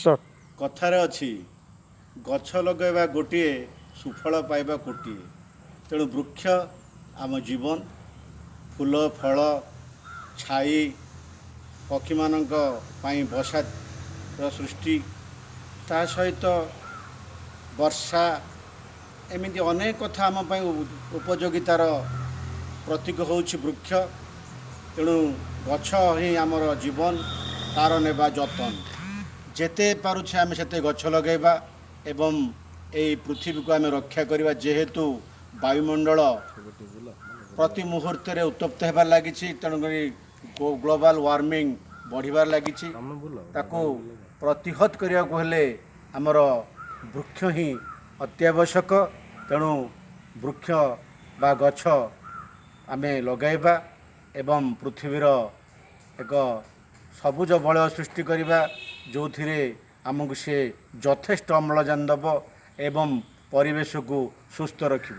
Start. କଥାରେ ଅଛି, ଗଛ ଲଗାଇବା ଗୋଟିଏ, ସୁଫଳ ପାଇବା କୋଟିଏ। ତେଣୁ ବୃକ୍ଷ ଆମ ଜୀବନ। ଫୁଲ, ଫଳ, ଛାଇ, ପକ୍ଷୀମାନଙ୍କ ପାଇଁ ବସାର ସୃଷ୍ଟି, ତା ସହିତ ବର୍ଷା, ଏମିତି ଅନେକ କଥା ଆମ ପାଇଁ ଉପଯୋଗିତାର ପ୍ରତୀକ ହେଉଛି ବୃକ୍ଷ। ତେଣୁ ଗଛ ହିଁ ଆମର ଜୀବନ, ତାର ନେବା ଯତନ। ଯେତେ ପାରୁଛେ ଆମେ ସେତେ ଗଛ ଲଗାଇବା ଏବଂ ଏଇ ପୃଥିବୀକୁ ଆମେ ରକ୍ଷା କରିବା। ଯେହେତୁ ବାୟୁମଣ୍ଡଳ ପ୍ରତି ମୁହୂର୍ତ୍ତରେ ଉତ୍ତପ୍ତ ହେବାରେ ଲାଗିଛି, ତେଣୁକରି ଗ୍ଲୋବାଲ୍ ୱାର୍ମିଂ ବଢ଼ିବାରେ ଲାଗିଛି। ତାକୁ ପ୍ରତିହତ କରିବାକୁ ହେଲେ ଆମର ବୃକ୍ଷ ହିଁ ଅତ୍ୟାବଶ୍ୟକ। ତେଣୁ ବୃକ୍ଷ ବା ଗଛ ଆମେ ଲଗାଇବା ଏବଂ ପୃଥିବୀର ଏକ ସବୁଜ ବଳୟ ସୃଷ୍ଟି କରିବା, ଯେଉଁଥିରେ ଆମକୁ ସେ ଯଥେଷ୍ଟ ଅମ୍ଳଜାନ ଦେବ ଏବଂ ପରିବେଶକୁ ସୁସ୍ଥ ରଖିବ।